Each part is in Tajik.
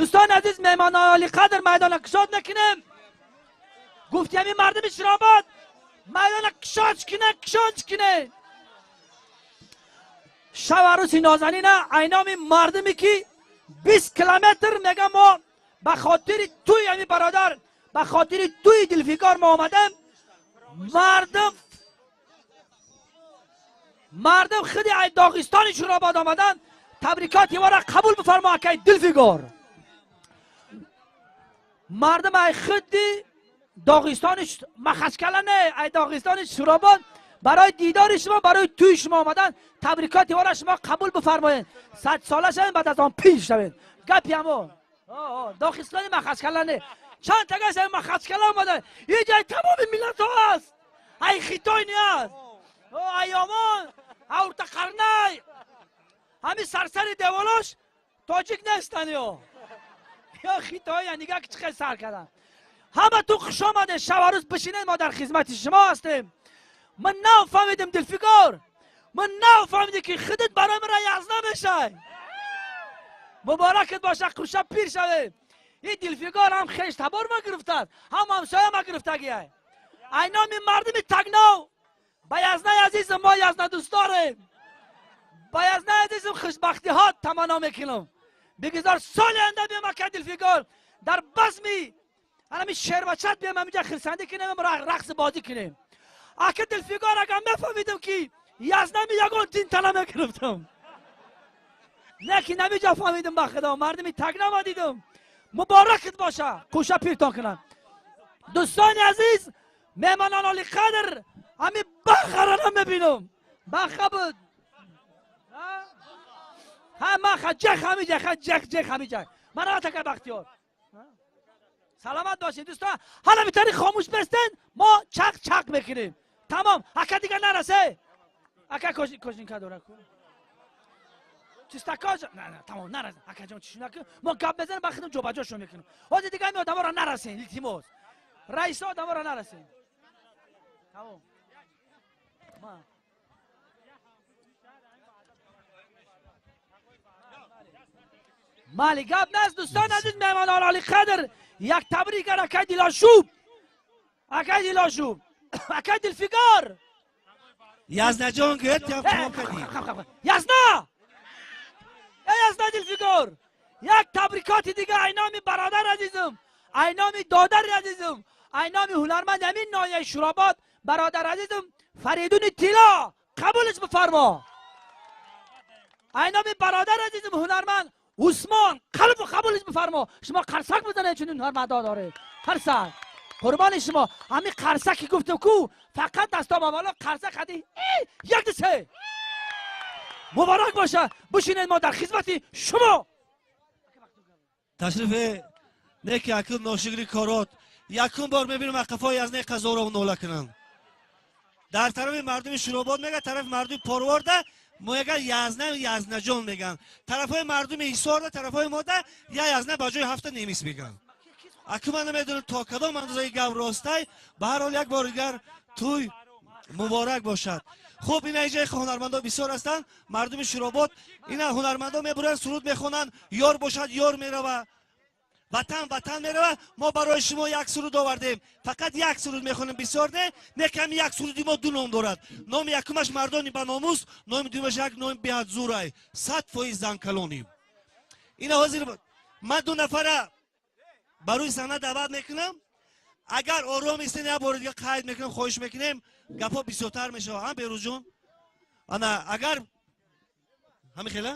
دوستان عزیز مهمانان عالی قدر میدان کشاد نکنیم گفتی همین مردم شرابات میدان کشاد کنه کشاد کنه شب عروسی نازنین اینام مردمی که 20 کیلومتر میگم ما به خاطر توی یعنی برادر به خاطر توی دلفیکار ما آمدم مردم خودی ای داغستان شوراباد آمدن تبریکات ما را قبول بفرما که دلفیگار مردم ای خودی داغستان مخشکله نه ای داغستان شوراباد برای دیدار شما برای توی شما آمدن تبریکات ما را شما قبول بفرمایید 100 ساله شوین بعد از آن پیر شوین گپی همو داغستان مخشکله نه چند تا گاش مخشکله آمدن یه جای تمام ملت ها است ای خیتای نیست ای آمان اورتا قرنای همین سرسر دیوالاش تاجیک نیستن یا خیتایی نگاه که چه سر کردن همه تو خوش آمده شب و روز بشینید ما در خدمت شما هستیم من نفهمیدم دلفیگار من نفهمیدم که خودت برای من یزنا میشه مبارکت باشه خوشا پیر شوی این دلفیگار هم خیش تبار ما گرفته هم همسایه ما گرفتگیه اینا می مردم تگناو با یزنای عزیزم ما یزنا دوست داریم با یزنای عزیزم خوشبختی ها تمنا میکنم بگذار سال آینده بیام که دلفیگار در بزمی الان شعر بچت بیام اینجا خرسندی کنیم رقص بازی کنیم اگه دلفیگار اگر میفهمیدم که یزنا می یگان دین تنه میگرفتم لیکن نمیجا فهمیدم با خدا مردمی تگنا دیدم مبارکت باشه خوشا پیرتان کنم دوستان عزیز مهمانان عالی قدر همین بخره را میبینم بخه بود ها من جخ همی جخ جخ جخ همی جخ من را تکر بختیار سلامت باشید دوستان حالا میتونی خاموش بستن ما چق چق میکنیم تمام اکا دیگه نرسه اکا کشین که داره کن چیستکا نه نه تمام نرسه اکا جان چیش نکن ما گپ بزنیم با خودم جابجا میکنیم حالا دیگه این آدم را نرسین التیماس رئیس آدم را نرسین تمام ما مالی گپ نیست دوستان عزیز مهمانان عالی قدر یک تبریک اکای دلاشوب اکای دلاشوب اکای دلفیگار یزنا جان گفت تمام کردی یزنا ای یزنا دلفیگار یک تبریکات دیگه اینامی برادر عزیزم اینامی دادر عزیزم اینامی هنرمند همین ناحیه شوراباد برادر عزیزم فریدون تیلا قبولش بفرما اینامی برادر عزیزم هنرمند عثمان قلب قبولش بفرما شما قرصک بزنید چون هنرمندا داره قرصک قربان شما همین قرصکی گفتم کو فقط دستا بالا قرصک قدی یک دو سه مبارک باشه بشینید ما در خدمت شما تشریف نیک اکل ناشکری کارات یکم بار میبینم قفای از نه قزا رو نوله کنن در طرف مردم شوراباد میگه طرف مردم پروارده میگه یزنه یزنه جان میگن طرفای مردم حصار طرفای ماده یا یزنه به جای هفته نیمیس میگن اکو من نمیدونم تا کدام اندازه گپ راستای به هر حال یک بار دیگر توی مبارک باشد خب این اینجا هنرمندا بسیار هستند مردم شوراباد اینا هنرمندا میبرن سرود میخوانند یار باشد یار میروه وطن وطن میروه ما برای شما یک سرود آوردیم فقط یک سرود میخوانیم بسیار نه نه کمی یک سرودی ما دو نام دارد نام یکمش مردانی به ناموس نام دومش یک نام بیحد زورای 100% زن کلونیم اینا حاضر من دو نفره برای صحنه دعوت میکنم اگر آرام ایستین یک بار دیگه قید میکنم خواهش میکنیم گپا بسیارتر میشه هم بیروز جون انا اگر همین خیلی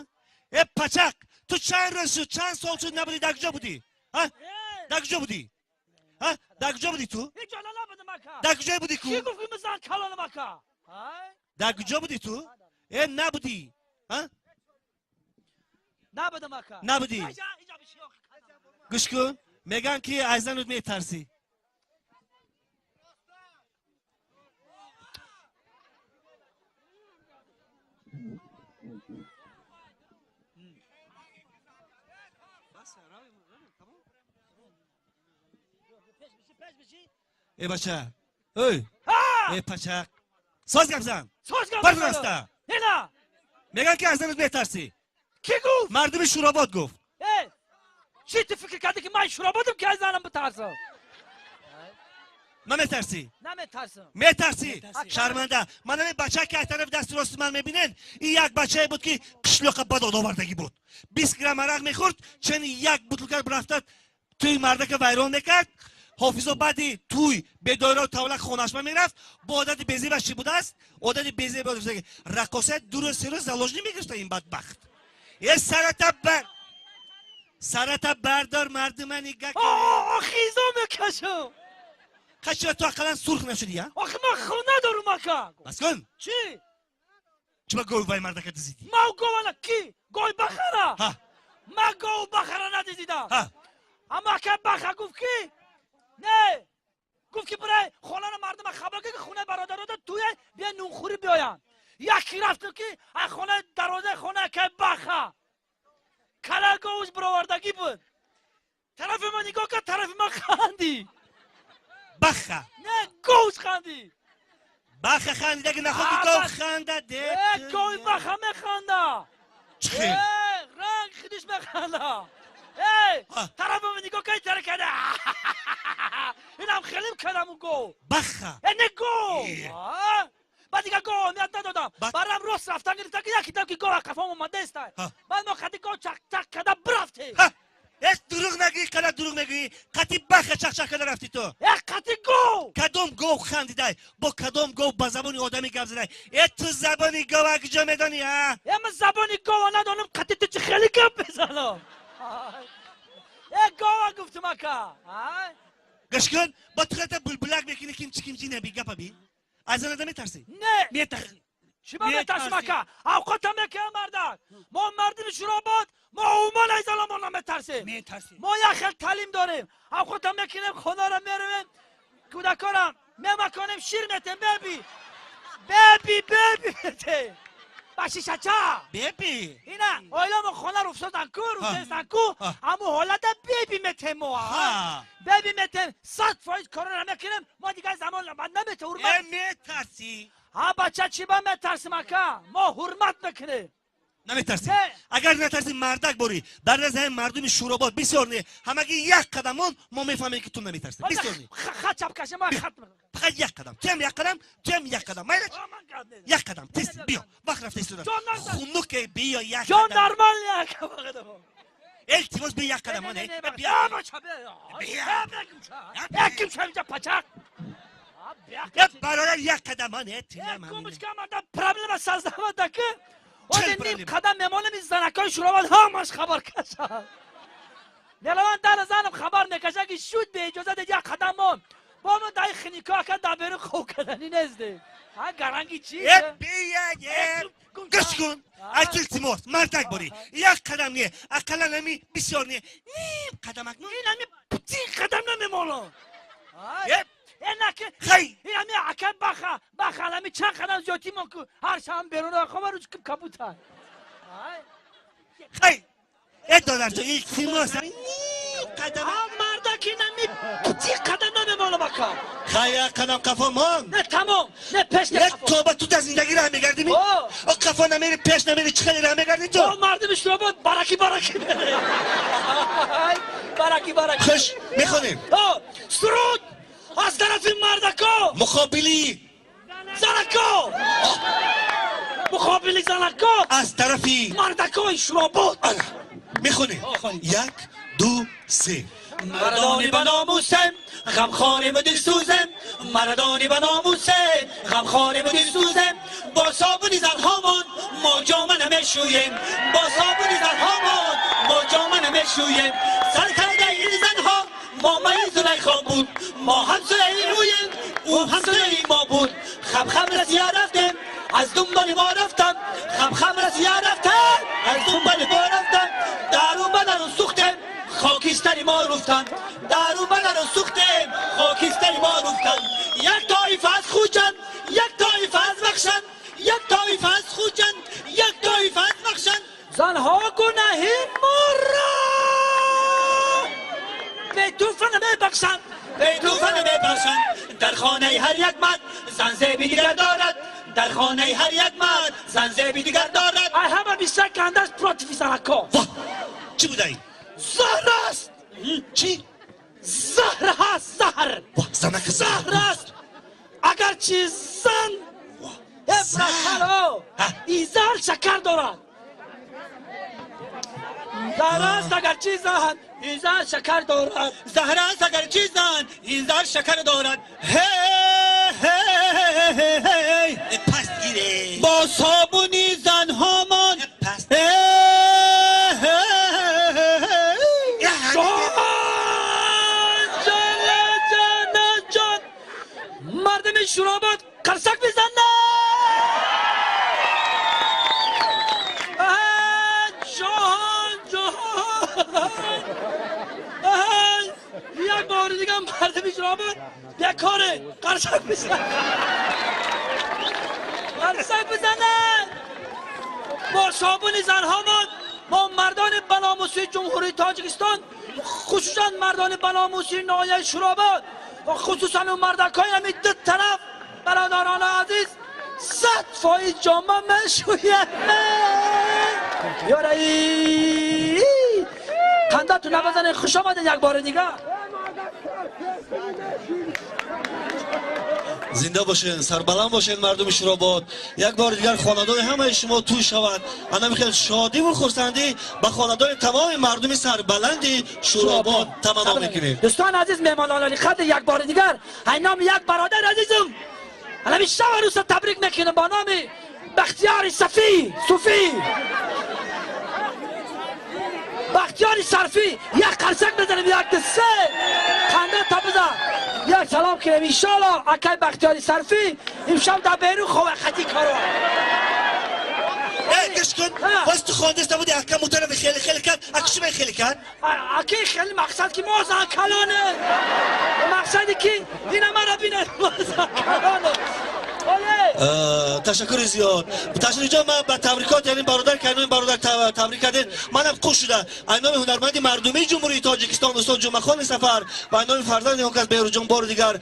ای پچک تو چند روز شد چند سال شد نبودی در کجا بودی ها در کجا بودی ها در کجا بودی تو در کجا بودی کو کی گفت که من کلانم اکا در کجا بودی تو ای نبودی ها نبودم اکا نبودی گوش کن میگن که از زنت میترسی ای بچه ای ای پچک ساز گپ زن ساز گپ بر نه میگن که از زنت میترسی کی گفت مردم شوراباد گفت ای Чӣ ту фикр кардӣ ки ман Шурободам ки аз занам битарсам? Наметарсӣ? Наметарсам. Метарсӣ? Шарманда. Ман ҳамин бача ки аз тарафи дасти рости ман мебинед, ин як бачае буд, ки қишлоқа бадод овардагӣ буд. 20 грамм арақ мехӯрд, чени як бутылка рафта тӯи мардака вайрон мекард. Ҳофизо баъди тӯй бедойро тавлак хонашма мерафт. Бо одати безебаш чӣ будааст? Одати безеб раққоса 2 рӯз, 3 рӯз заложник мегирифта. Ин бадбахт е сарата бар сарата бардор, мардума нига. Хизо мекашам. Қачира ту ақаллан сурх нашуди, я? Охи ман хун надорум, ака. Бас кун. Чӣ? Чиба гови вай мардака дизидӣ? Ман гована ки гой бахара? Ман гов бахара надизидам. Аммо ака баха гуфт ки не, гуфт ки бирай хонара мардума хабар ки хонаи бародарода туя бия нунхӯрӣ биёянд. Яки рафтам ки аз хонаи дарвозаи хонаи акаи баха кала говуш бировардагӣ буд. Тарафи ман нигоҳ кард, тарафи ман хандӣ. Баха? Не, говуш хандӣ. Баха хандидаги находи гов ханда де. Гови баха механда. Чӣ хел? Ранг худиш механда. Тарафи ман нигоҳ кард, тара карда, инам хелим кардаму гов. Баха? Не, гов. Баъд дигар гов аҳамият надодам. Барам рост рафтан гирифта ки як дидам ки гов қафом омадаеста. Баъд мо қади гов чақ-чақ карда бирафтем. Эс, дурӯғ нагӯӣ, қадар дурӯғ мегӯӣ. Қати баха чақчақ карда рафтӣ ту? Э, қати гов. Кадом гов хандидай? Бо кадом гов ба забони одамӣ гап задай? Э, ту забони гова куҷо медонӣ, а? Э, ман забони гова надонам, қати ту чӣ хеле гап мезанам? Э, гова гуфтум, ака. Гӯш кун, бо ту хата булбулак мекунӣ, кимчи кимчи неби гапа би. Аз занада метарсӣ? Не. Метарсӣ. Чӣ ба метарсим, ака? Авқота мекунам мардак. Мо мардими Шуробод, мо умуман аз заламон наметарсем. Метарсем. Мо як хел таълим дорем. Авқота мекунем, хонаро меравем, кӯдакорам мемаконем, шир метем, беби беби беби метем ба шишача. Беби. Ина оиламо хона руфсозан ку, руфсозан ку, аммо ҳолата беби метем мо. Беби метем, 100% корро мекунем. Мо дигар замон намете ҳурмат. Э, метарсӣ? Ҳа, бача, чӣ ба метарсим, ака? Мо ҳурмат мекунем. Наметарсӣ? Агар натарсӣ, мардак борӣ. Дар назди ҳамин мардуми Шӯробод бисёр не, ҳамагӣ як қадамон, мо мефаҳмем ки ту наметарсӣ. Бисёр не. Хат чап кашем, ман хат. Фақат як қадам. Туям як қадам, туям як қадам. Майла, як қадам, тез биё, вақт рафта истода, хунуке, биё як. Ҷон, нормально, ака. Илтимос, биё як қадам. Биё, пачақ. Бародар, як қадам. Проблема создавада ки озе ним қадам мемонем, занакои Шуробод ҳамаш хабар кашад. Мераванд дар занам хабар мекашад ки шуд, беиҷоза дед, як қадам мон. Бо мо дай хинико, ака, дар берун хоб кардани незде. Ҳа, гаранги чи? Гӯш кун, ай ту илтимос, мардак борӣ, як қадам не, ақаллан ами бисёр не, ним қадамак. Ин ами птин қадам намемонам. Хай. Ами ака баха баха ами чанд қадам зиёдтӣ мон ку, ҳар шаб берун хоба рӯз кабута. Хай, э, додарҷон, илтимос, ним қадам. Мардаки, нами птин қадам намемонам, ака. Хай, як қадам қафо мон. Не, тамом, не пеш, не. Як тоба, ту дар зиндагӣ раҳ мегардими? О, қафо намери, пеш намери, чӣ хеле раҳ мегардӣ ту? Мардими Шуробод бараки бараки мере, бараки бараки. Хуш, мехонем. Суруд аз тарафи мардако муқобили занако, муқобили занако. Аз тарафи мардакои Шуробод. Мехонем, як, ду, се. Мардони ба номусем, ғамхорему дилсӯзем, мардони ба номусем, ғамхорему дилсӯзем, бо собуни занҳомон мо ҷома намешӯем, бо собуни занҳомон мо ҷома намешӯем. Сар кардаи ин занҳо момаи Зулайхо буд, мо ҳамсояи ӯем, ӯ ҳамсояи мо буд. Хам-хам Россия рафтем, аз дунболи мо рафтам, хам-хам Россия рафтем, аз дунболи мо рафтам, дару бадару сӯхтем, хокистари мо руфтанд, дару бадару сӯхтем, хокистари мо руфтанд. Як тоифа аз Хуҷанд, як тоифа аз Вахшанд, як тоифа аз Хуҷанд, як тоифа аз Вахшанд. Занҳо гунаҳи моро бетуфа намебахшанд. Бетуфа намебахшанд. Дар хонаи ҳар як мард зан зеби дигар дорад, дар хонаи ҳар як мард зан зеби дигар дорад. Ай, ҳама бисёр кандаш против занако. Чӣ буда ин? Зан аст. Чӣ? Заҳр ҳаст, заҳр. Занака заҳр аст. Агарчи зан ин заҳр шакар дорад. Заҳр аст агарчи зан ин заҳр шакар дорад. Заҳр аст агарчи зан ин заҳр шакар дорад. Паст гире. Бо собуни занҳомон. Паст. Ҷон ҷон. Мардуми Шӯробод қарсак бизанад. Ҷон ҷон. Як бори дига мардуми Шӯробод бекоре қарсак бизанад. Қарсак бизанад. Бо собуни занҳомон мо мардони баномусии Ҷумҳурии Тоҷикистон, хусусан мардони баномусии ноҳияи Шӯробод ва хусусан он мардакҳои ҳамин ду тараф, бародарони азиз, 100% ҷома мешӯяд. Ёраи қандату набазанед. Хуш омадед як бори дигар. Зинда бошед, сарбаланд бошед, мардуми Шӯробод. Як бори дигар хонадони ҳамаи шумо тӯй шавад. Ана хел шодиву хурсандӣ ба хонадони тамоми мардуми сарбаланди Шӯробод таманно мекунем. Дӯстони азиз, меҳмонони олиқадр, як бори дигар ай номи як бародари азизам ҳамин шаб арӯса табрик мекунем бо номи Бахтиёри Сафӣ, Суфӣ, Бахтиёри Сарфӣ. Як қарсак бизанем, як, ду, се, қанда та бизан. Як салом кунем. Иншоалло акай Бахтиёри Сарфӣ имшаб дар берун ховахатӣ коро. Гӯш кун, боз ту хондиста буди, ака мутарафи хеле хеле кард. Ака чӣ хеле кард? Аки хеле мақсад ки мо зан калоне, мақсаде ки ина мара бинед, мо зан калоне. Ташаккури зиёд, Ташриҷон. Ман ба табрикот, яъне бародар ки бародар табрик кардед, манам хуш шуда. Ай номи ҳунарманди мардумии Ҷумҳурии Тоҷикистон устод Ҷумъахони Сафар ва ай номи фарзанди он кас Беҳрӯзҷон бори дигар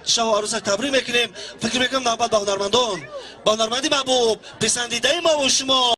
шаву арӯса табрик мекунем. Фикр мекунам, навбат ба ҳунармандон, ба ҳунарманди маҳбуб, писандидаи мову шумо.